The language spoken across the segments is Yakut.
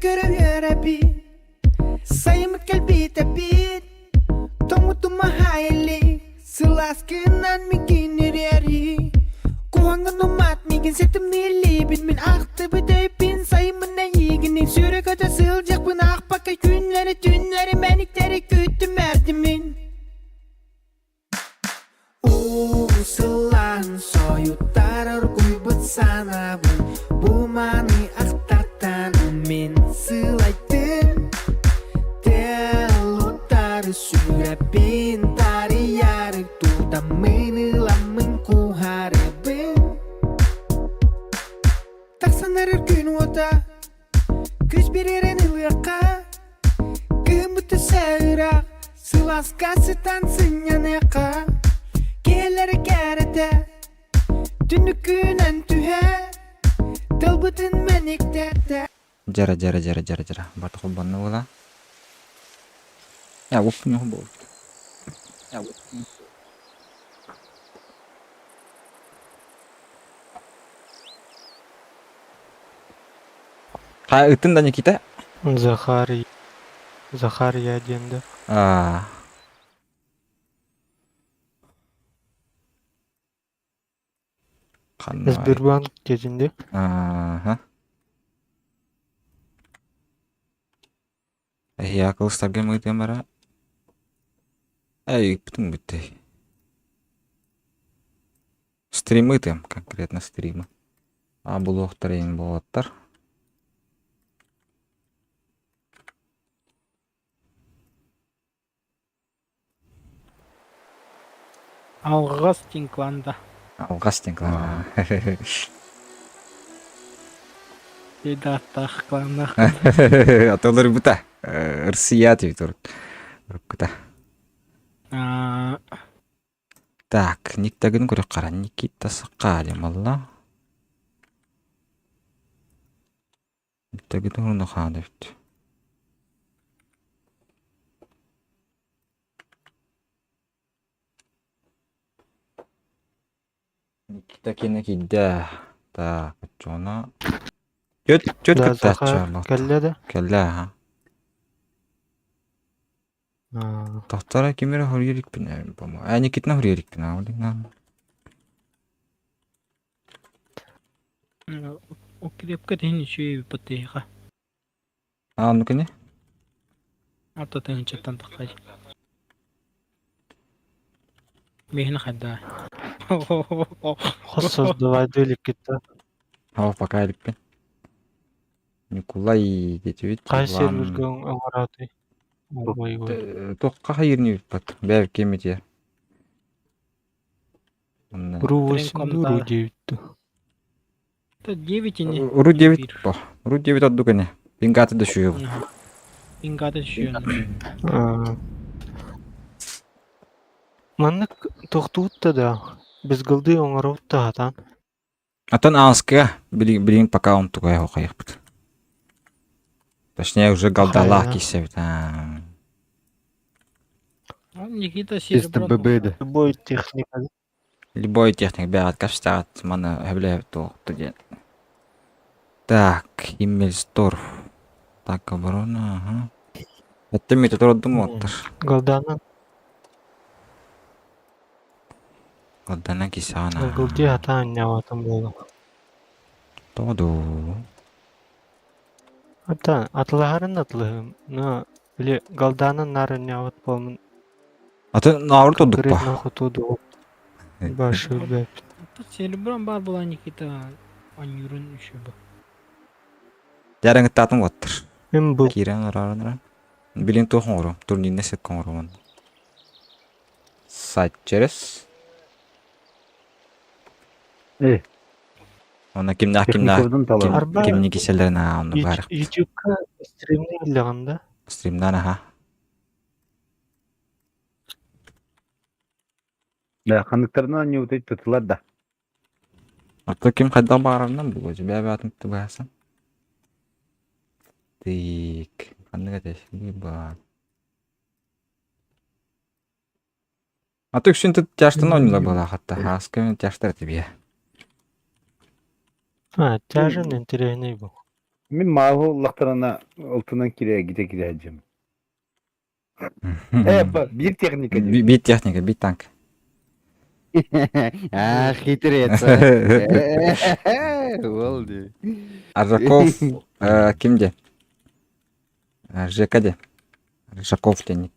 Көрө-көрө үөрэбин Сайыммыт кэлбитэбит Тоҥмутум аһаайыллик Сылааскынан миигин ириэри Куһаҥҥын умат миигин ситимнииллиибин Мин ахтыбыт өйбүн сайыммын эйиигин Сүрэ көтө сылдьахпын аахпакка күннэри түннэри мэниктэри күүттүм эрдим мин Уу сылаан сойуттар оргуйбут санаабын Бу маны ахтартан мин сылайдым Тел утары сүрэппин тарыйары Тутаммын ыламмын куһарыбын Тахсан эрэр күн уота Күс биэрэн ылыахха Кыһыммыт өссө ыраах Сылааска сытан сынньаныахха Киһилэри кэрэтэ Түннүккүнэн түһэ Тылбытын мэниктэтэ Дьара дьара дьара дьара дьара барыта холбонно буолаа. Я уоппуньуһу буолбут. Ха ыттын да Никита? Захарий. Захария диэн да. Аа. Ханна Сбербанк диэтин Ааха. Эһиэхэ кылыстарга мыытыам эрэ. Эй, ыыппытым бүттэй. Стримы ыытыам, конкретно стримы. А булуохтар иһин буолуоттар. Алҕас Тинкланда. Алҕас Тинкланда. Бедааттаах кланнаах. Атылырбыта. Ырсия тиби Уруккута. Так, Никтагын көрө Никита Саха малла. Никтагын уруну хаан эбит. Никита кинэ киирдэ. Так, оччоҕуна Чөт чөт Да, кыттааччы Захар буолла. кэллэ да? Кэллэ аха. Тохтора ким эрэ хоруйа иликпин по-моему. Ээ, Никитина хоруйа иликпин аа, блин. Укрепка тиһин үчүгэй ипотека. Аа, оннук ини? Алта тыһыынчаттан таххай. Миһин хайда. Хос создавайды иликкит да? Оо, пока иликпин. Ньукулай диэтибит. Хай Иван сервергэ оҥороотуй? Ой, ой. Туохха хайыырны ыыппат. Бэйэбит киэммитигэр. Онно Ру 8 ду, ру 9 ду. 9 ини. Ру 9 по. Ру 9 ордук ини. Пингаты да шүйөбүт. Пингаты шүйөн. Маннык тохтуут да да, безгылды оҥоробут да хатаан. Атын ааскыга билигин пока онтугай хохайыхпыт. Точнее уже галдалаах киирсэбит. Никита Серебров. Любой техника. Любой техник бэҕэт кэпсэҕит маны өбүлэһэбит туохту диэн. Так, Химмельсдорф. Так, оборона, ага. Эттем мите турдум уоттар. Галданан Галдана кисаана. Галди хатаан ньаҕатым буолла. Тоҕо дуу? Ата атылаһарын атылаһым. Но били галданан наар ньаҕат буолмун. Атын наабыр турдукпа. Конкретно хоту дуу. Башы бэп. Серебром бар была Никита Анюрун еще бы. Дьараҥыттаатым уоттар. Мин бу Киирэн оророн Билин туох оҥорум? Турнирна сетка оҥоромун. Сайт через. Э. Онно кимнээх кимнээх Техниковдун талар. Арба кимни киселлэрин аа онно баар. YouTube-ка стримни биллэҕин да? Стримнан аха. Да, ханныктарынан оонньуубутуй тутулар да. Ото ким хайдах баҕарарынан буолуо, бэйэ-бэйэтин быһаарсан. Тык, ханнык этэй? Баар. А то үксүн тут тяжтан оонньуулар буолаах хатта. Ааска тяжтар этибиэ. А, тяжен интэриэһинэй бу. Мин мааһы ыллахтарына алтынан кире гите кире сылдьым. Э, биир техника дии. Биир техника, биир танк. А, хитрец. Ол дии. Аржаков ким де? Жека де. Аржаков диэн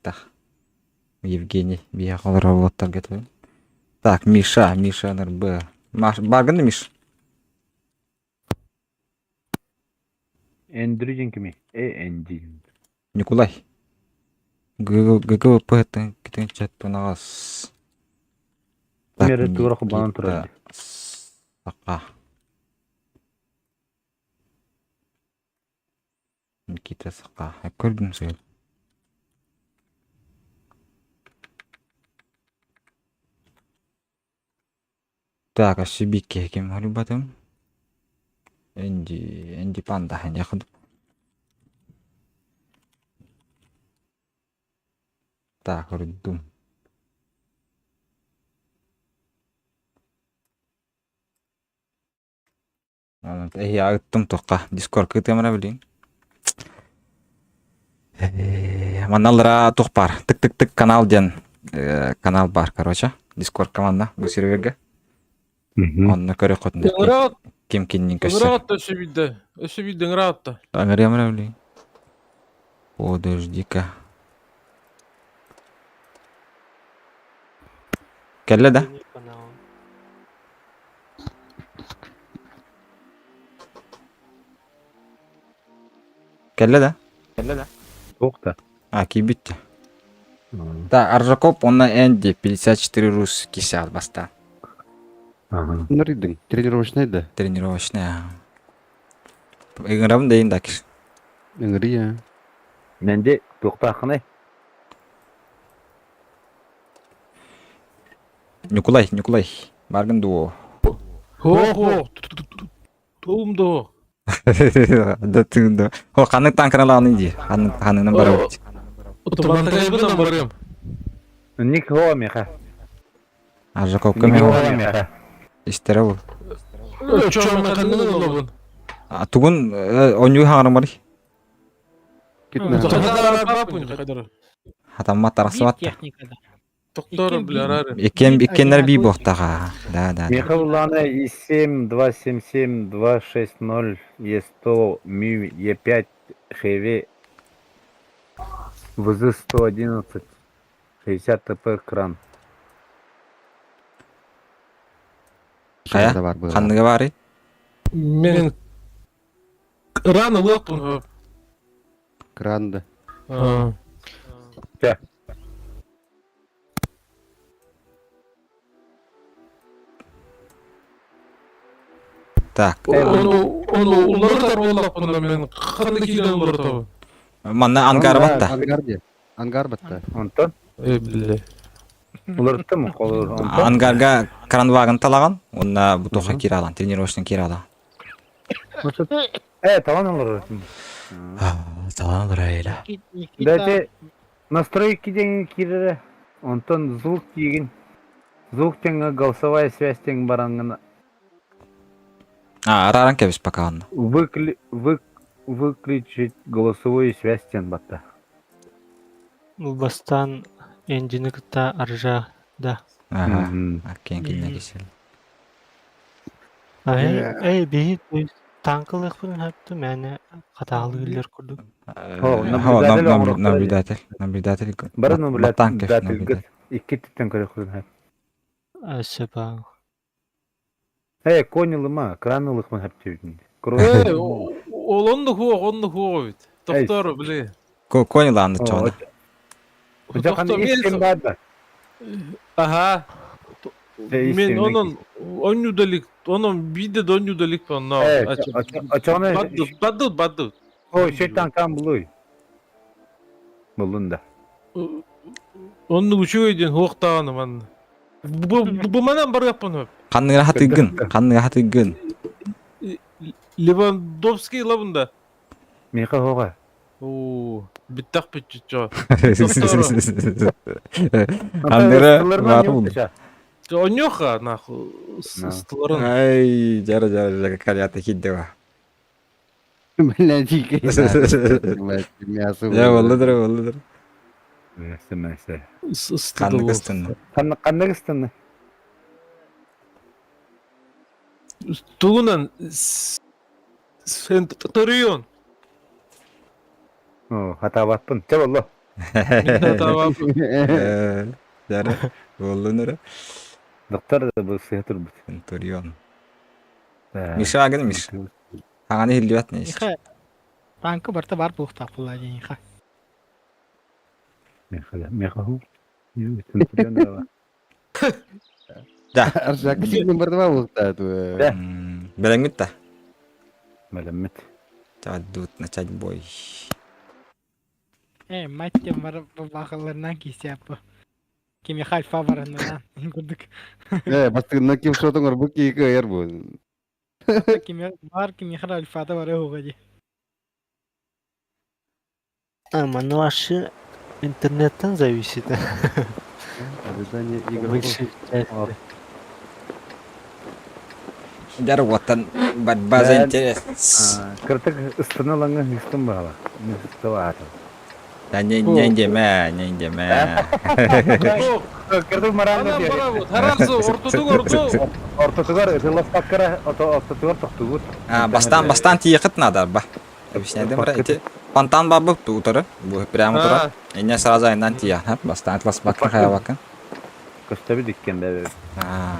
Евгений биһиэхэ олорор уолаттарга этэбин. Так, Миша, Миша НРБ. Баргын да Миш? Эндрю диэн кимий? Э, Энди. Ньукулай. ГГВП китин чаттунаҕас. Так, Мера туора хабанан турар. Саха. Никита Саха. Көрдүм сөп. Так, Асибики ким харбатым? Энди, Энди Панда, Энди Так, көрдүм. Эһиэхэ ыттым туохха Дискордка ыытыам эрэ билигин. Манна аллараа туох баар тык-тык-тык канал диэн канал баар короче Дискордка манна бу сервергэ. Онно көрүөххүтүн ким киннин көссө. Ыҥыраҕыт өссө биирдэ. Өссө биирдэ ыҥыраҕыт да. Ыҥырыам эрэ билигин. Подожди-ка. Кэллэ да? Кэллэ да? Кэллэ да? Туох да? А, киирбит. Да, Аржаков уонна Энди 54 рус кисэ бастаан. Ага. Нырыйдың, тренировочный да? Тренировочный, ага. Ыҥырабын да иин дакиш. Ыҥырый, Мэнди туохтааххыный? Ньукулай, Ньукулай, баргын дуо? Хоох, хоох, туум дуо? Да тыында. Хо, ханнык танканалааны дии. Ханнык ханныгынан барабыт. Утумантагайбынан барыам. Ник хоа меха. Аржаковка Ник мен хоа меха. истэрэ бул. Чома ханныгын олобун. Тугун онньуу хаҥарымарый? Хатаммат арахсыбат. Техникада. Тохтор бля Иккен иккеннер би буохтаха. Да, да. Михаил Лана И7 277 260 Е100 МЮ Е5 ХВ ВЗ-111 60 ТП кран. Хайа? Ханныга баарый? Мен рано лыппын. Кран да. Так. Оны оны уларытар буоллахпына мен ханны киирэн уларытабын. Манна ангар батта. Ангар де. Ангар батта. Онтон Э, бля. уларыттым холор онтон. Ангарга кранвагын талаган, онна бутоха киралан, тренировочный киралан. Э, талан уларыттым. Талан райла. Дайте настройки деген кирире. Онтон звук деген. Звук тең голосовая связь тең барангына. А, араран кебис пока онно. Выкли, вы, выключить голосовую связь тең батта. Бастан Эндини кытта аржа да. Ага. Мгм. Аккен кинне кисел. Эй, эй, биһи танкылыахпын хапты мээнэ хатаалыыллар курдук. О, наблюдатель оҥоруохтара Наблюдатель, наблюдатель. Бары Баттан кеш, наблюдатель икки түттен көрө худун. Сөп Э, конь ылыма, кран ылыхмын хаптыбын. Э, ол онну хуох, онну хуох бит. Тохтор, бля. Конь лааны чоҕуна. Тохтор, Истин бар да. Аха. Э, Мен онон оннюдалик, онон биде доннюдалик онно. Э, очоны Баддут, баддут. О, шейтан кан булуй. Булун да. Онну үчүгэй диэн хуохтааны манна. Бу бу манан барыаппын. Ханныгы хатыгын, ханныгы хатыгын. Левандовский лабында. Миха хога. Оо, биттах бүтчү. Андера бар бул. Оньоха нахуй На. стыларын. Ай, жара жара жара калята хиддева. Бля, дикий. Мясо. Я боллудыр, боллудыр. Мясо, мясо. Ханнык ыстынна? Ханнык ыстынна? Тугунан Центурион. О, хатаабаппын. Чэ болло. Хатаабаппын. Дары, боллунур. Доктор бу сыһа турбут. Центурион. Миша агын Миш. Хаҥаны иһиллибэт не Миха, танка барта бар буохтаах буолла диниха. Миха, Миха ху. Центурион дава. Да. Аржак синин бар буолуохтаах Да. Бэлэммит да. Бэлэммит. Чадут начать бой. Э, мать тем бар бахаларынан кисяппы. Кимиэхэ альфа баранынан курдук. Э, бастыгынна ким шотоҥ орбук киһи кыайар бу. Кими бар кимиэхэ альфата бары уга дии. А, манна вообще интернеттен зависит. Ожидание игроков. Большей части. Дьар уоттан борьба за интерес. Кыртык ыстана лаҥы истин баала. Мисталаата. Да не не деме, не деме. Кыртык мараанна диэри. Таразы ортотугар орту. Ортотугар ытыласпаккара ортотугар тохтугут. А, бастан бастан тиехит надо ба. Объясняй бра, эти фонтан бабы утары, бу прямо утара. Инне сразу айнан тия, бастан атлас бакын хая бакын. Көстөбү диккен бе. А,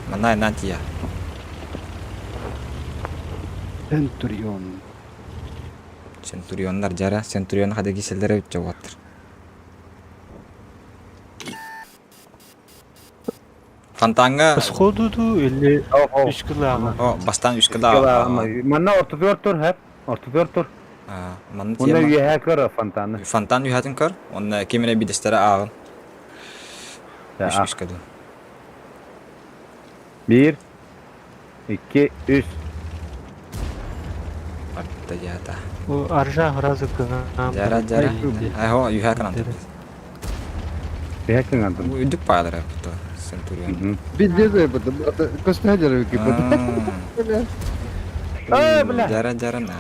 манна айнан тия. Центурион. Центурионнар жара, Центурион хада киселдere бүтчө болаттыр. Фонтанга Сходу или үс кылааҕа? О, бастан үс кылааҕа. Манна ортотугар тур, хэп. Ортотугар тур. Манна Онно үөһээ көр фонтаны. Фонтан үһэтин көр. Онно ким эрэ бидестері ааҕын. Үс үс кадын. Биир, икки, үс. Атта жата. Аржа разы кына. Жара жара. Айхо үһэ кынан. Үһэ кынан. Үдүк паалара бу Центурион. Пиздец, көстө жара Э, бля. Жара жара на.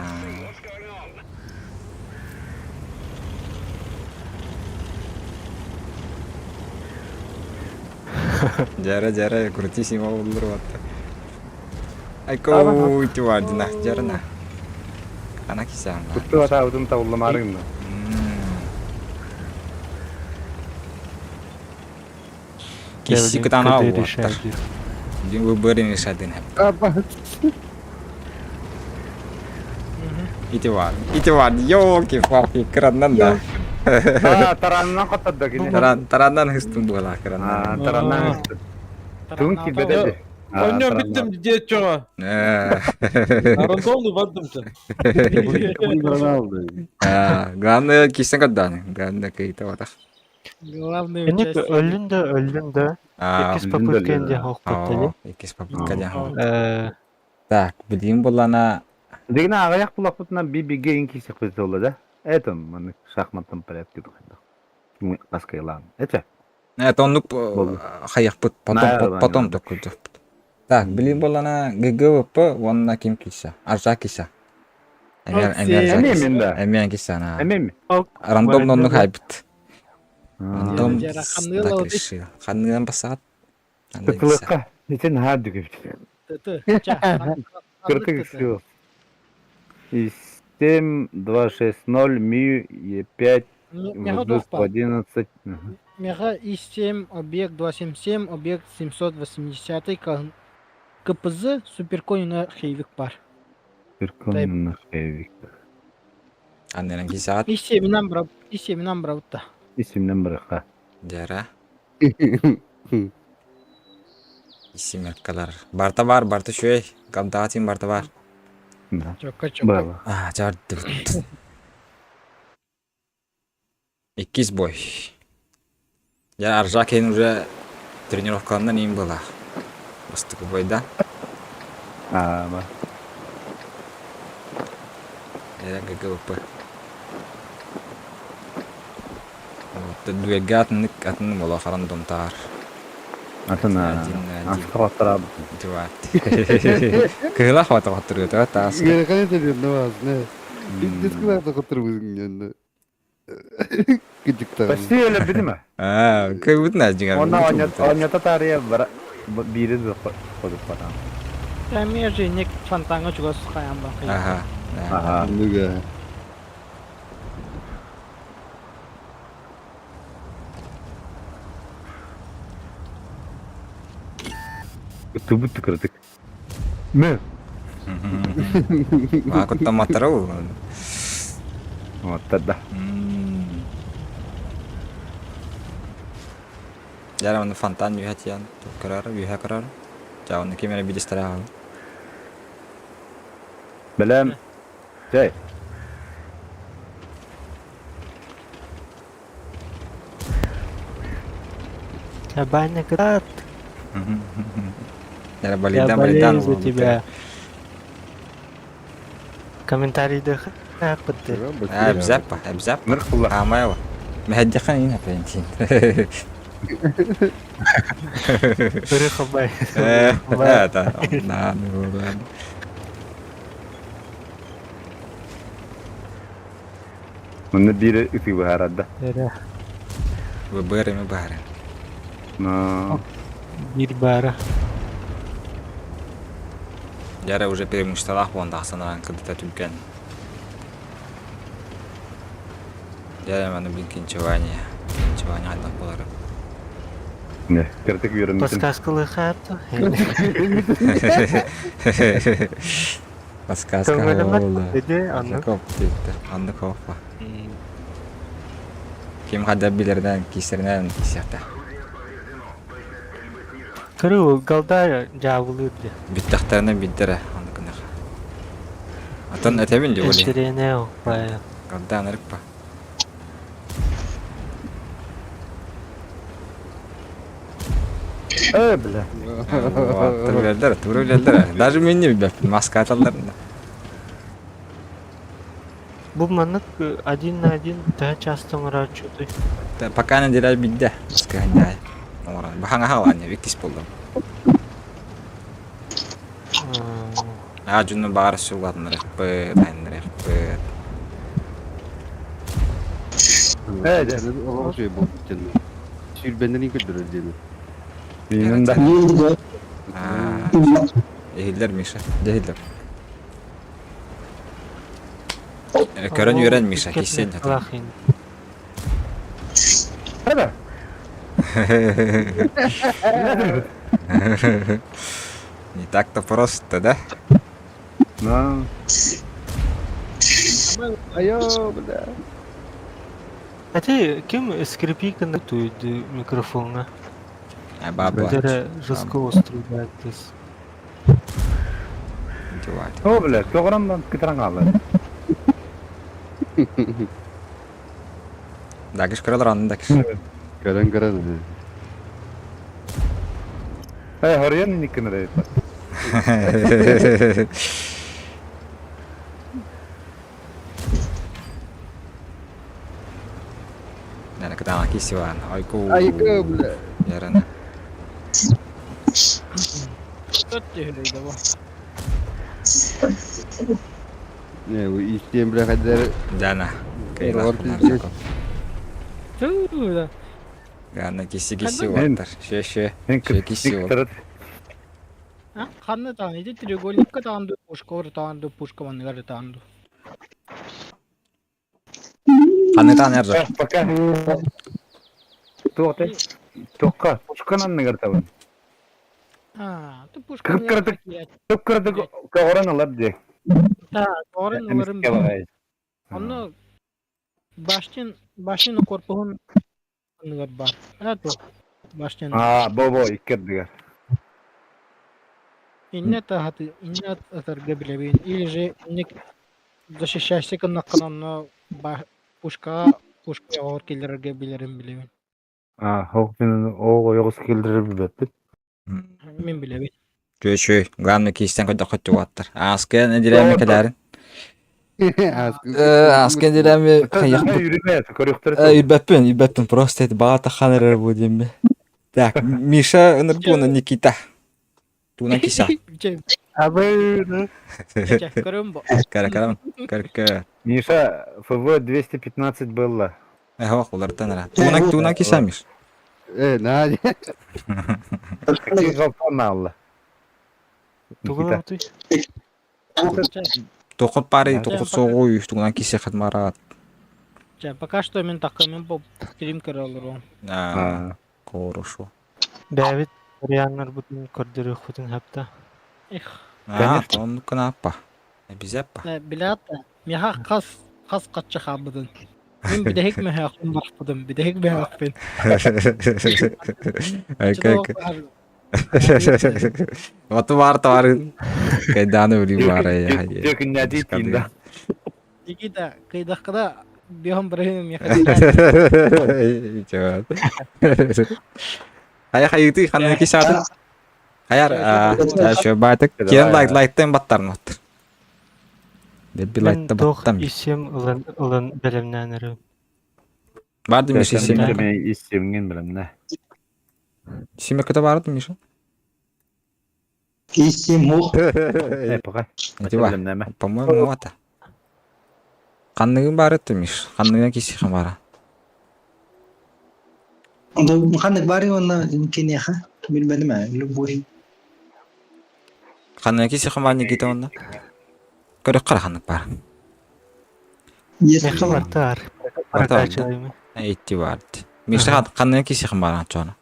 Жара жара крутись има болдур батта. Айко тюардина жара на. Ана кисам. Кутту атаабытын табылламаарыгын. Кисси кытана буолар. Дин выборын решадын. Ити бар. Ити бар. Ёлки-палки, кыраннан да. А, таранынан хоттордо кини. Таран, тараннан хыстын буола кыраннан. А, тараннан хыстын. Тугун килбетэ Онньон бүттүм диэт чоҕо. Арантолну бардым Главное кисен көрдөөн. Главное кыйта батах. Главное Эник өллүн да өллүн да. Иккис попытка инде хохпут Иккис попытка дия. Так, билигин буллана Дигина аҕыйах булахпытынан би-бигэ ин киисэхпит буолла да. Это маны шахматтан порядке аскайлаан. Эче. Это оннук хайахпыт потом потом токуйдухпут. Так, билигин буллана ГГВП уонна ким киса? Аржа киса. Эмиэ да. Эмиэн киса на. Эмиэ. Рандом оннук хайбыт. Рандом так решил. Ханныган басаат. Тытылыкка. Итин хаадык. Кыртык все. И 7, 2, 6, 0, ми, Е5, Меха 11. Меха И7, объект 277, объект 780, КПЗ, суперконь на хейвик пар. Суперконь на хейвик. Аннерен кисаат. И7 нам брав, И7 нам бравта. И7 нам браха. Жара. Исимеркалар. Барта бар, барта шуэй. Гамдаатин барта бар. Чокка чокка. А, жарды. Иккис бой. Я Аржакин уже тренировкаларынан им была. Бастык бойда. А, ба. Era ГГВП. Вот, дуэлгэ атыннык атын буола харан домтаар. Атын Один на один. аска хаттарабыт. Два. Кыһыла хвата хаттырыта тааска. Ыарахан этэ диэн, Дискылар да хотурбут Кыдьыктаҕын. Почти өлөрбүтүм а. Аа, кыйбытын аждыгар. Онно онньото таарыйа бара биири ходуппатам. Эмиэ же инник фонтаҥҥа чугас хайаан баахыйа. Аха. Аха. Нүгэ. Тубут кырдык. Мө. Маакуттамматтара уу. Оттар да. Дьэ оны фонтан үөһэ тиийэн көрөр, үөһэ көрөр. Дьэ оны ким эрэ билистэрэ аҕал. Бэлэм. Чэй. Чабаня кытаат. Я Я болидан, болею болидан за тебя. Комментарийды хаппытты. Әбзәп, әбзәп. Ныр кулла. Амайла. Мәһәддихан ин апентин. Ырыхабай. Это, да, ну да. Мында бири ытыы быһаарарда. Эрэ. ВБР эми баары. Но Биир баара. Яра уже преимуществолаах буолан санаан кыдыта түргэн. Дьэ маны блин кинчевание. Кинчевание хайдах буолара. не, кырдык үөрэммитим. Подсказкалыы хаатта. Подсказка Көҥүлүмэт буолла. ити оннук. Коп диэттэр. Анны кофа. Ким хайда билэринэн киисэринэн киисиэхтэ. Кырыы галда дьаабылыыр дии. Бүттэхтэринэ биддэрэ анны гынар. Атын этэбин дии оли. Энтириэнэ оппая. Галда анарыкпа. Э, бля. Тур тур үлэллэр. Даже мен не билбэппин маска аталларында. Бу маннык один на один төһө часто оҥорооччутуй? Пока неделя бидде. Маска ханнай. Оҥорон. Бахаҥа хаалаанньа иккис буоллум. Аа дьонно баҕар суллатыннарыахпыт, айаннарыахпыт. Э, дьэ. Олох үчүгэй буолбут диэн. Сүүрбэннэрин көрдөрөр диэн. Миинин да. Аа, иһиллэр Миша, дьэ иһиллэр. Көрөн үөрэн Миша, киссен хата. Эбэ. Не так-то просто, да? Ну, Айо, бля. А ты ким скрипиканы туйды микрофоҥҥа? А баба. Эрэ жестко оструйдааттыс. Диват. о, бля, тоҕорон кытаран хаалла. Дагыш көрөлөр анны дагыш. Көрөн көрөн. Э, хоруйан инниккин эрэ. Нана кытаана кисиван. Ойку. Айка, бля. Ярана. Төһөлөйдө бу. Не, истиэн бля хайдар. Дана. Кайла. Орор пиздец. Туу. Гана киси киси Мен- ваттар. Ше ше. Мен Ше киси вот. кытарат. А, ханна таан ити треугольникка таан ду пушка ор таан ду пушка манныгар таан ду. Ханытан эрже. Пока. Туох Туохха, пушкан анныгар табын. А, ту пушка. Кып-кырдык. Кып-кырдык көҕөрөн ылар дии. Да, орын олорун. Эмискэ баҕайы. Онно башнин башнин корпуһун анныгар бар. А ту башнин. Аа, бо-бо, икки ардыгар. Инне тахаты, инне атарга билэбин. Или же инник защищайся кыннаккан онно пушка пушка оҕор киллэрэргэ билэрин билэбин. Аа, хок мин оҕо ойоҕос киллэрэр билбэппит. Мин билэбин. Чү чү. Главное кистен көдө көттү ваттар. Аскы неделями кэлэрин. Аскы неделями Үрүмэ, көрүөхтөр. Үрбэппин, үрбэппин просто это баата ханырар бу диэмби. Так, Миша Ныргуна Никита. Туна киса. Абы. Көрөм бу. Кара карам. Көр Миша, ФВ 215 было. Эхо, улартан ара. Туна туна киса, Миш. Э, на. Какие жалпон алла. Тугу ты? Тохот пары, тохот соҕуй, тугунан кисе хатмарат. Чэ, пока что мен такымын бу стрим көрө олорон. А, хорошо. Бэбит варианнарбытын көрдөрүөхпүтүн хапта. Эх, А, он кынаппа. Эбизеппа. билят, миха хас хас качча хаабыдын. Мин бидэһик мөһөөхпүн барпытым, бидэһик мөһөөхпүн. Окей, окей. Оту бар товары. Кайданы өлүү бар я. Күннәди тиинда. Никита, кыйдахкада биһон барыһын миха. Чё. Хая хайыты ханна кисаты. Хаяр, а, шо байтык. Кен лайк лайктен баттарын оттыр. Деп лайтта Мен баттам. исем ылын ылын белемнәнерим. Барды Миша симе. Исемген билем Симе кыта барды Миша. Исим ух. не. Пока. Эти бар. По-моему, это. Ханныгын бар это, Миш. Ханныгын кисихин бара. Ханнык бар онна кинеха. Билбедим ә, любой. Ханныгын кисихин бар Никита онна. Көрөк кара ханнык бар. Есть Меха бартар. Бартар, Прокачиваем. Эти бар. Миша ханныгын кисихин бар ачона.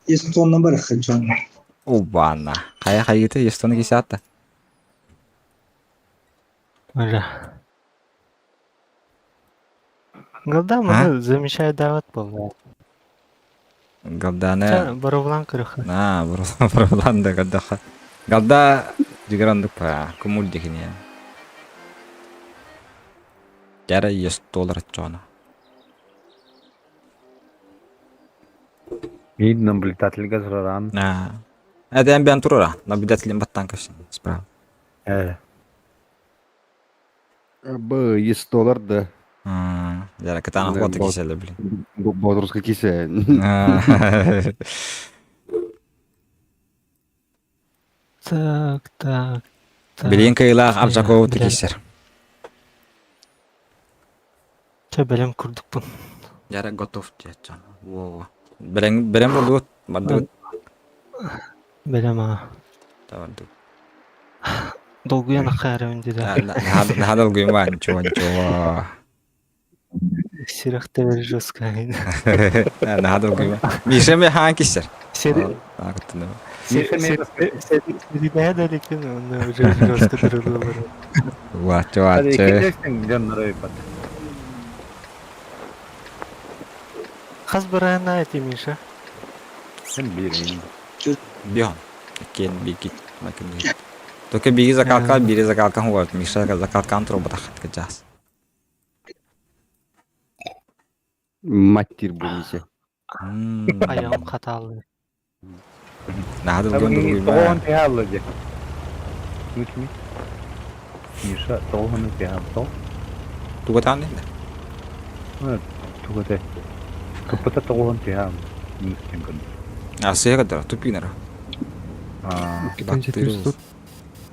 Есть тонна бар хачон. Убана. Хая хайыты естоны кисата. Уже. Голда мы замечай дават был. Галданы. Баровлан көрөх. На, бұрыланды гадаха. Галда жигерандык па, кумул дихине. Жара ес доллар ачона. Мид наблюдатель газраран. На. Это амбиан турура, наблюдателем баттан кашын. Справа. Э. Б, есть доллар, да. Жара катана Да, хвата бот. киселе, блин. Бодрусска кисе. Так, так. так. Билин кыйлах Абжаков Билен. кисер. Чэ белем курдукпун. Жара готов дечон. Во. Берен берен болду. Барды. Белем а. Барды. Долгуян акарым диде. Надо гуйма ничего ничего. Сирах тебер жестко. Надо гуйма. Миша ме хан кисер. Сери Миша ме сери он уже жестко дырылыр. Вачо вачо. Хас барана эти Миша. Бион. Кен бики. Макин. Только биги закалка, бири закалка хуат. Миша закалкан троба тахат каджас. Маттир бу мисе. Аягым хаталы. Надо гуйма. Тоғын пиаллы де. Үтми. Миша тоғын пиаллы. Тугатан да. Тугате. Кыпыта тоғын пиаллы. Мүстен күн. А сыга тупинара. А.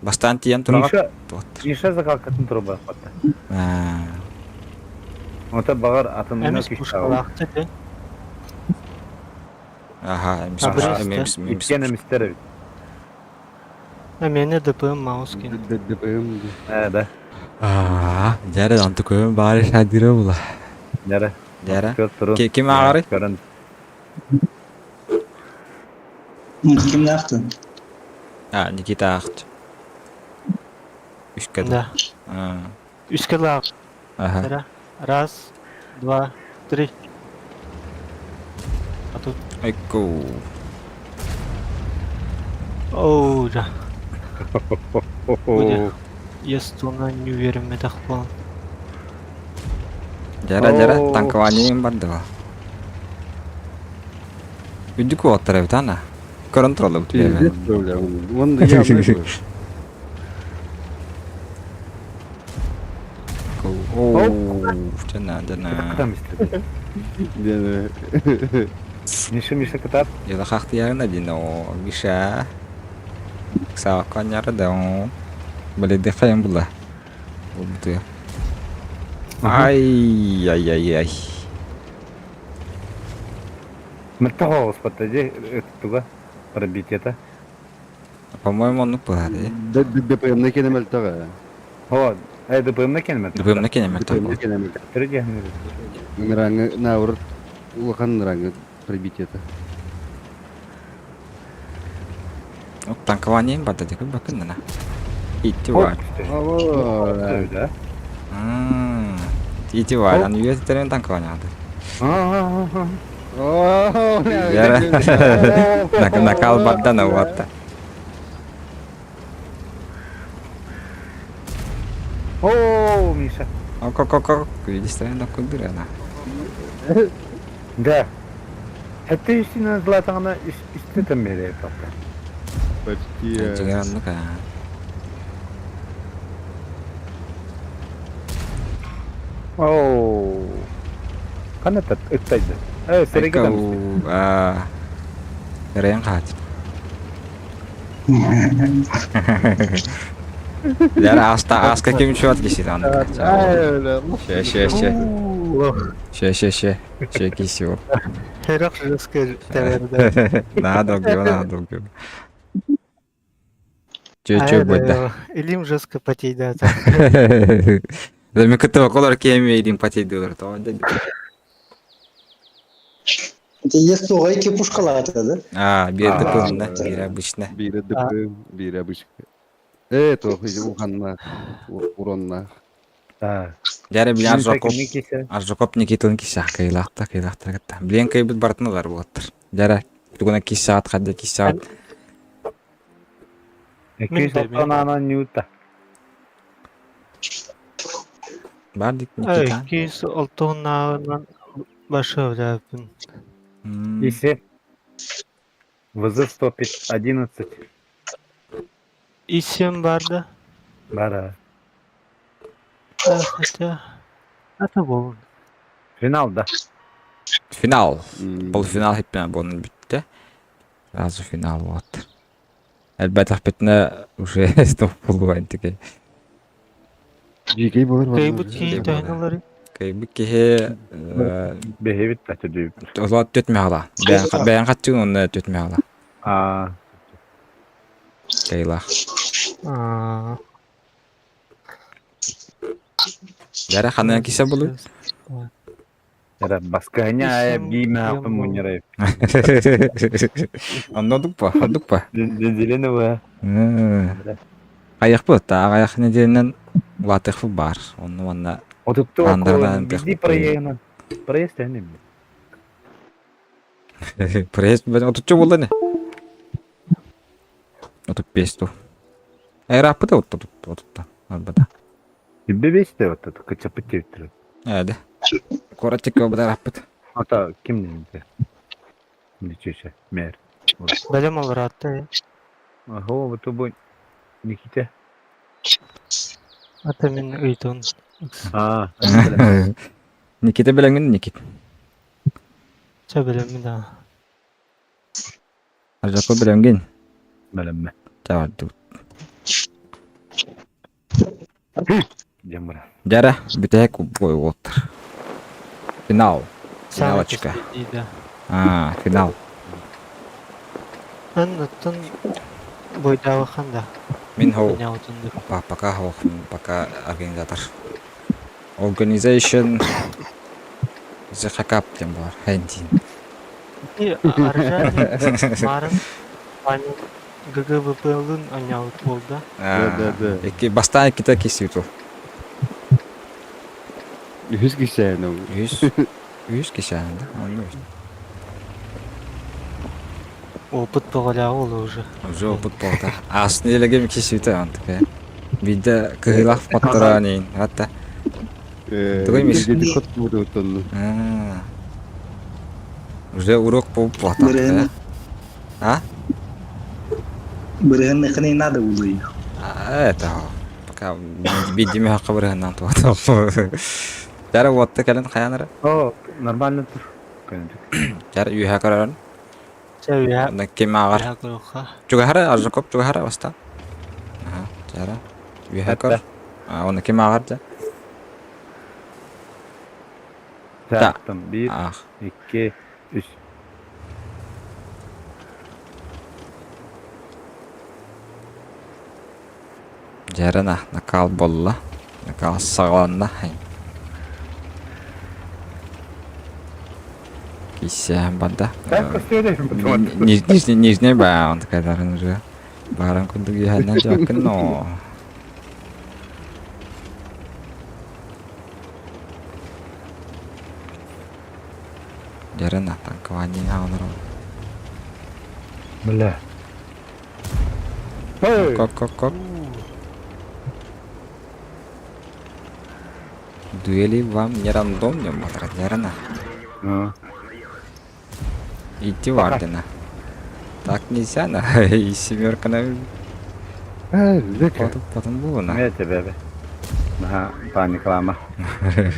Бастан тиен турага. Миша, Миша закалкатын труба хатта. Ота багар атын Эмес пушкалакты те. Ага, эмис эмис эмис. Иткен эмистер. А мене ДПМ маус кен. ДПМ. Э, да. Аа, жара анты көм бары шадира була. Жара. Жара. Ким агары? Көрөн. Ким нақты? А, Никита акт. Үшкә. Да. Үшкә лак. Ага. Раз, два, три. А тут. Айку. Оу, да. Будет. Если не уверен, мы так план. Жара, жара, танкование барды. Үдүк оттара бит ана. Көрөн туралы бит. Пиздец, бля. Он явно был. Оу, жана, жана. Там истер. Да, да. Миша, Миша кытаат. Дьыла хахтыйарына дин о, Миша. Саакка да о. Блин, хайан була. Булбутуя. Ай, ай, ай, ай. Мөлтөх оҕуспатта дии туга пробитиета. По-моему, оннук быһаары. ДПМ-на кene мөлтөҕө. О, ДПМ-на кene мөлтөх. ДПМ-на кene мөлтөх. ДПМ-на кene мөлтөх. Ныраңы наоборот улахан ныраңы пробитиета. Танкование барда декү бакыннана. Ити бар. Да. Ити бар. Аны үйөттерин танкование ады. Накал бардан ауатта. О, Миша. Ок-ок-ок, видишь, да кудыр она. Да. Хәтта истина златаңына истетем бере тапты. Почти. Жигер ну-ка. О. Каната ыттайды. Э, сереге А. Рен хат. Яра аста аска ким чуат кисит аны. Ше ше ше. Ше ше ше. Ше кисио. Херах жестко тәвәрдә. Надо гё, надо гё. Чө чө буда. Илим жестко потейда. Да мен күтіп колор кеме илим потейдылар. Это есть сугайки пушкалар да? А, бир ДПМ, да, бир обычно. Бире ДПМ, бире обычка. Э, то уханна, уронна. Жаре билен Аржакоп, Аржакоп Никитин кисах кыйлахта, кыйлахта кытта. Билен кыйбыт бартыналар болаттыр. Жаре, тугуна кисаат, хадда кисаат. 290 ньюта. Бардик Никита. 206 башы биләпин. Исе. ВЗ 111. Исем барды. Бара. Хотя... Это был. Финал, да. Финал. Полуфинал хиппен бонун бүтте. Сразу финал вот. Элбэтэх битне уже стоп булуан тике. Жикей болар Кайбыт кийин тайналары. Кайбыт кихе Бехебит таты дүйүп. Ола төтмө ала. Бәян катчын оны төтмө ала. А. Кайлах. А. Жара ханан кисе булу. Жара басканя биме хапы мунирай. Онно дукпа, дукпа. Зеленого. Аяқ bu, та аяқ неделенен латых бар. Онны онна Отутту биди проегына. Проезд әне. Проезд бен отутчу булды не? Отуп бесту. Айрапы да отут отутта. Арбада. Бебесте отут кычапы тептир. Әді. Коротик обдар аппыт. Ата ким немде? Ничеше, мэр. Бәлем алар атты. Ого, вот бу Никита. Ата мен ыйтон. А. Никита беләңген Никит. Ча беләм да. Аржако беләңген. Беләмме. Чаварды. Жамыра. Жара, бүтәк бой оттыр. Финал. Финалочка. А, финал. Ан оттон бойдагы ханда. Мин хоу. Пока хоу, пока организатор. Organization Зихакап тем бар. Хендин. Аржан Марын ГГВП-лын аняут болды. Да, да, да. Эки бастан кита кисюту. Үс кишән ул. Үс. Үс кишән, да? Аны Опыт боголя ол уже. Уже опыт болду. Асын элегем кисюту антык. Бидде кыйлах коттора нейин. Хатта. Тугай миш. Хот буду тонну. Уже урок болуп атат. А? Бырыгын надо улый. Это пока биддиме хакы бырыгыннан туат. Жара уотта кэлэн хаянара. О, нормально тур. Көнөтүк. Дьэр үөһэ көрөрөн. Чэ үөһэ Онно ким ааҕар? үөһэ көрүөххэ. Чугаһара, Аржаков чугаһара бастаан. Аха, чара. Үөһэ көр. Эттэ. А, онно ким ааҕар дьэ? Да. Таахтым. Биир, Аах. икки, үс. Дьэрэнэ, накал буолла. Накал саҕаланна. Киссээн барда. Так көстүөдэ. Нижний, нижний баан такайдарын уже. Бааран курдук үөһэннэн дьаккын но. Дьэрэнэ, танкование хаалар. Бля. Эй! Кок, кок, кок. Дуэли вам не рандом не мотор, верно? Ну. Идти Вардена. Так нельзя, на. И семерка на... Э, Лека. Потом, потом было, на. Мен тебе. Наха, паниклама.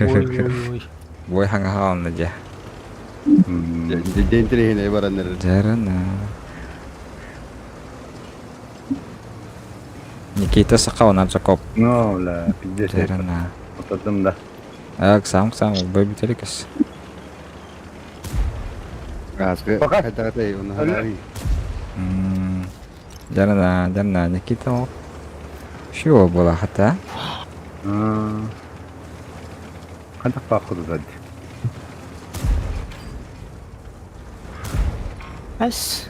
Ой-ой-ой. Бой ханга хаална дьэ. Дьэ интэриэһинэй баран эрэр. Дьэрэнэ. Никита Саха Жакоб. Ну, бля, пиздец. Дьэрэнэ. Отодым да. Так, сам сам убай бүтэликес. Ааскы Пока. хайдаҕатай оны ханари. Дьэрэнэ, дьэрэнэ, Никита ол. Чего было хата? Хантах пахуду зад. Эс.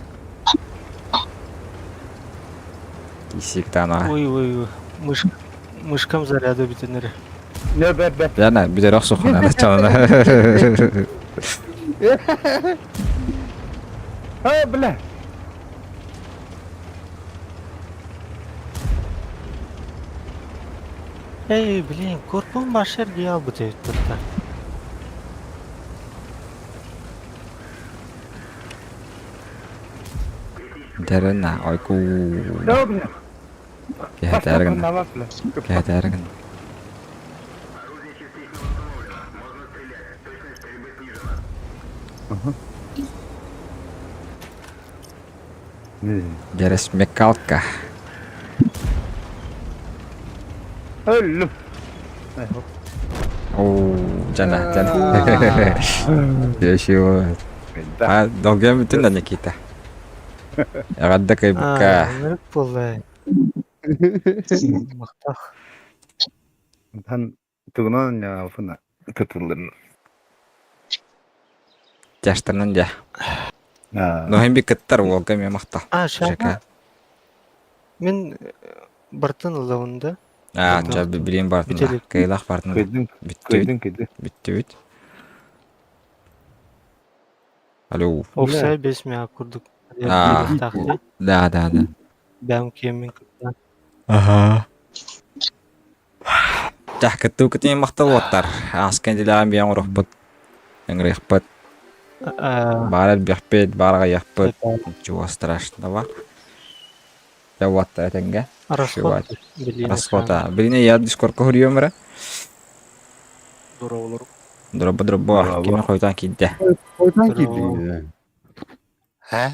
Исиктана. Ой-ой-ой. Мыш... Мышкам заряда бүтэнэр. Не, бе, бе. Дьэрэнэ, бүтэр охсухуна да чалана. Эй, бля. Эй, блин, корпун башар дии албыт эбит турта. Дьэрэнэ, ойку. Да, бля. Кэһэтээргин. Давай, бля. Кэһэтээргин. Дьэрэ смекалка. Өллүм. Оо, дьана, дьана. Еще. А, долгуйан бүтүн да Никита. Эҕэрдэ кыайбыкка. Ынырык буолла. Махтах. Хан тугунан ньаалфына тытыллын. Тяштарынан дьэ. Но хин би кыттар уолга эмиэ махтал. А, шаха. Жека. Мин бартын ылабын да. А, ча билин бартын да. Бүтелик. Кыйлах бартын да. Кыйдың, Бүттүбүт, кыйдың, кыйдың. бүттүбүт. Алло. Офсай бес мя курдук. А. Да, да, да. Бэм киэммин кытта. Ага. Тах кыттыы кытын махтал уоттар. Ааскан дилэҕин биэн оҥоруохпут. Ыҥырыахпыт. Баар элбэхпит, баар аҕыйахпыт. Ничего страшного. Дьэ уоттар этэҥҥэ. Расход. Расхода. Билине я дискордка хоруйуом эрэ. Дороолор. Дробо дробо. Кими хойутаан киирдэ. Хойутаан киирдиҥ. Һэ?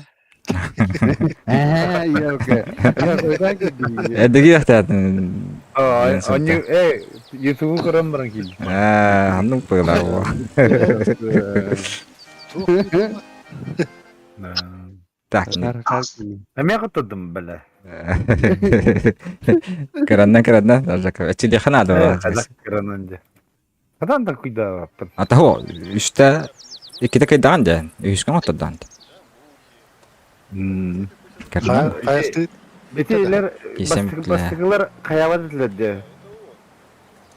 Ээ, елка. Я хойутаан киирдиҥ. Эдиги яхтаатын. Онньу, э, ютубу көрөн баран киирдим. Ээ, ханнык быылар буо. Так. Эмиэ кыттырдым бэлэ. Кыраннан кыраннан, эчилиэхэ наада. Кыранан дьэ. Хатан да куйдаабаппын. Атаһо, үстэ иккитэ кыйдаҕын дьэ, үһүскэ оҥоттордаан. Кырдан. Итилер бастакылар хайабат этилэр дьэ.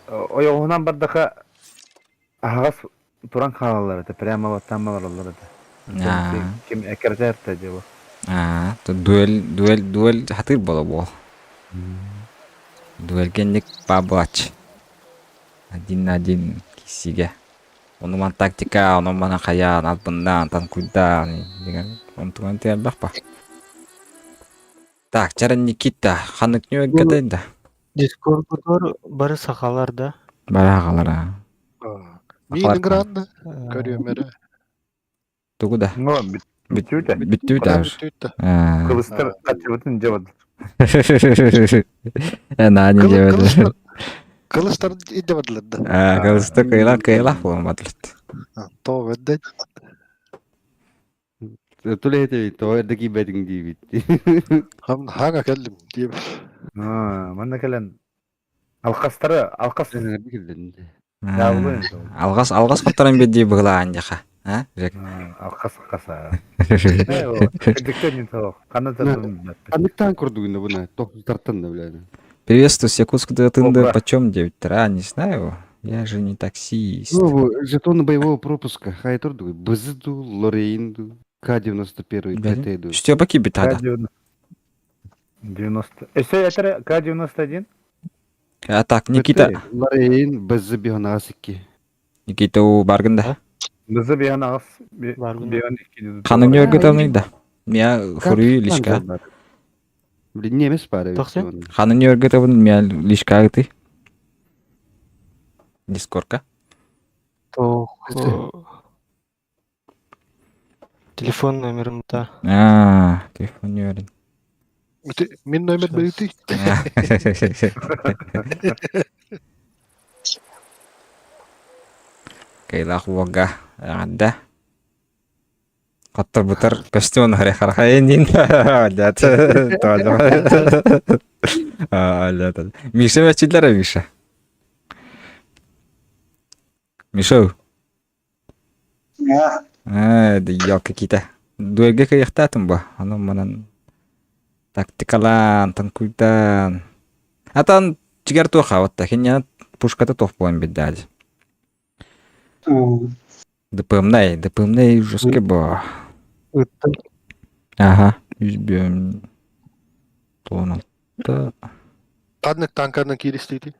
Ойоҕуһунан бардаха аһаҕас туран хаалаллар этэ, прямо баттаан олороллор этэ. Ким эккирэтэр этэ дьэ бу. Аа, дуэль, дуэль, дуэль хатыыр буола буол. Дуэльгэ инник баа буолааччы. Один на один киссигэ. Онуман тактика, онуман хайаан, албыннаан, танкуйдаан деген онтуган элбэх ба. Так, чара Никита, ханнык ньүөггэтэй да? Дискордтор бары сахалар да. Бары аҕалара. Миин гранна көрүөм эрэ. Тугу да? Ну, бүттүбүт. Бүттүбүт аар. Кылыстар хачыбытын дьабад. Наани дьабад. Кылыстар идебадылар да. Аа, кылыстар кыйла кыйла буолмадылар. То ведде. Түлэһит тоҕо эрдэ киирбэтиҥ диибит. Хам хага келдим диэбит. Манна кэлэн алхастары алхас Алҕас алҕас хотторон биэрдии быһылаан дьаха. А, Жек? Алхас алхаса. Ханныктаан курдугун буна тохтартан да билэни. Приветствую, с Якутска до Тынды почем 9 А, не знаю. Я же не таксист. Ну, жетоны боевого пропуска. Хай турдугу. Бзду, Лорейнду, К-91, ПТ-ду. Степа кибитада. К-90. Эссе, это К-91? А так, Никита. Лорейн, БЗ Бионасики. Никита у баргында. БЗ Бионас. Бион Ханын өргөтөмүй да. Мия хурүй лишка. Блин, немец пара. Ханын өргөтөбүн мия лишка гыты. Дискорка. Тох. Телефон номерым да. А, телефон номерин. Мин номер бирити. Кайлах уога да. Қаттар бұтар костюм харе хархайын Алят. Алят. Миша вәчиләр Миша. Миша. Э, да какие-то. Дуэльге кыяхтаатым бу. Аны манан тактикалаан, танкуйдаан. Атан чигер туох аватта. Хиньяна пушката туох буолан биддаadi. ДПМнай, ДПМнай жестко бо. Ага, 101 16. Ханнык танканан кииристиити.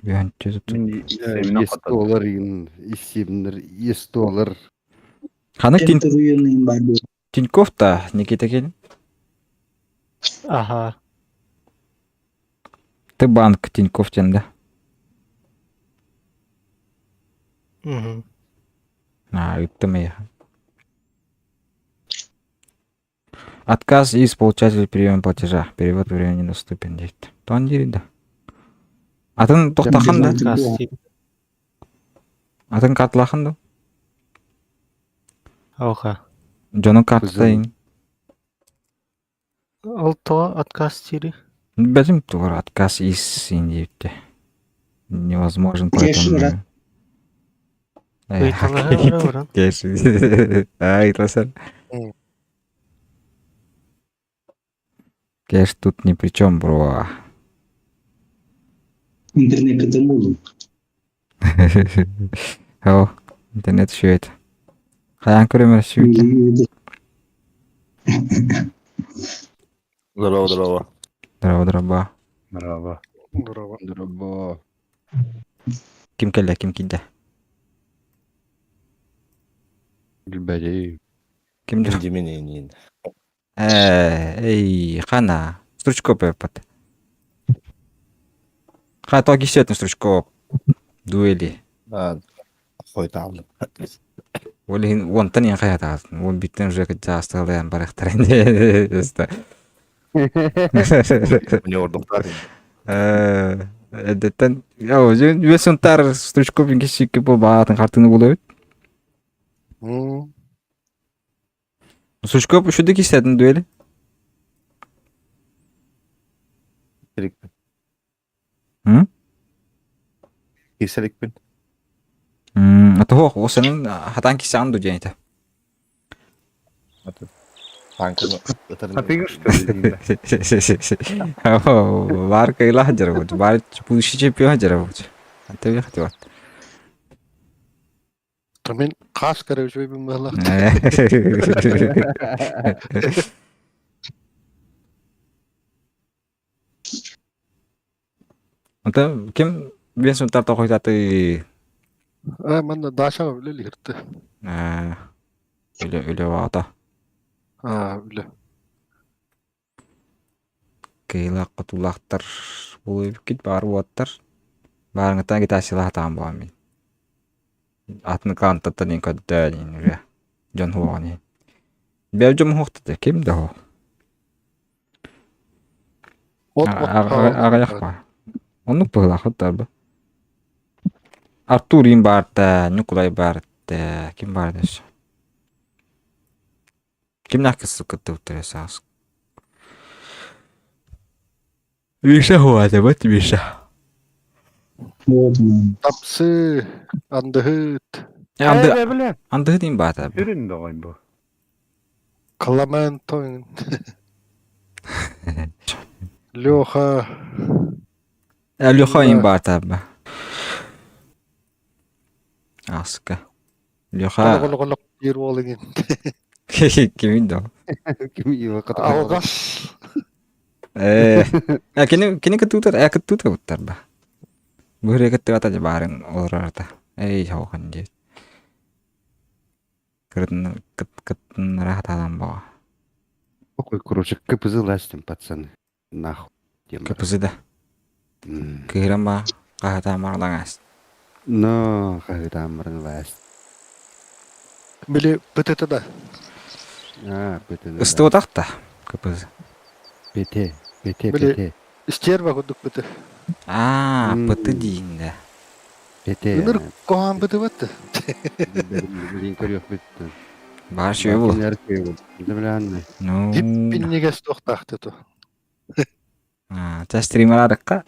Есть доллар, исимнер, есть доллар. Ханнык Тиньков та Никита Кенин? Ага. Ты банк Тиньков тен, да? Угу. А, ыттым я. Отказ из получателя приема платежа. Перевод времени недоступен дейт. Туан дири да. Атын тоқтахан да? Атын картлахан да? Оха. Дьонун картатайын. Ол то отказ дири. Бәтим тугар отказ из диэбитте. Невозможен поэтому. Кеш. Ай, ласар. Кеш тут ни при чем, бро. Интернет это мулу. О, интернет шүет. Хайан көрөмөр шүет. Здорово, здорово. Здорово, здорово. Здорово. Здорово. Здорово. Ким кэллэ, ким киирдэ? Билбэдей. Ким Димин Эй, хана. Стручко пепат. Ха, то кисетный Стручко. Дуэли. Хой таалым. Ол иһин уонтан иэн хайатаатын. Уон биттен уже кытта асталыан барахтарын. Мне ордуктар. Эдеттен, Үесунтар Стручков ингисикки бу баатын хартыны булабыт. Стручков үшүдү кисетин дуэли. М? Киселикпин. Ато осенин хатан кисеан ду диэн А ты что ли? Бар кыйла хадьар бар будущий чемпион хадьар бут. Аты хати бар. Мен қас көріп жібермін бала. Ата ким бен сунтар тохойтаты А, манна Даша үлелихирте. Үле үле ваата. А, үле. Кыйла котулахтар булуйбукит бар уоттар. Баарыңытан китасилаха таан буамин. Атын кантаттан ин көддөөн уже. Дьон хуоҕун иһин. Бэйэ дьон хуохтата ким да хуох. От от Аҕыйах баар. Оннук быһыылаах тарба. Артур им баарта, Ньукулай баарта, ким баарта өссө? Кимнээх кыттыбыттар саас? Миша хуатабат Миша. Тапсы, андыһыт. Анды Э, андыһыт им баата. Сүрүн доҕой бу. Кламентон. Леха. Леха им баата. Аска. Леха. Олох диир уол иҥин. Кимин да? Ким его Алгас. Э, кини кини кытыытар, э кытыыта буттар ба. Бу кыттыгата дьэ баарын олорорта. Эй, хохан диэт. Кырытын кыттыннара хатаалан баҕа. Какой, короче, КПЗ ластим, пацаны. Нахуй. КПЗ да. Кыһыран ба хаһытаамар Но хаһытаамарын ласт. Били ПТТ да. А, ПТ. Ыстыбатах та КПЗ. ПТ, ПТ, Били ПТ. стерва курдук ПТ. А, ПТ диин да. ПТ. Ыныр кохан ПТ батты. Блин, көрүөх бүттү. Баар шөй бул. Ну. Дип пиннигес тохтаахты ту. А, ча стример арыкка.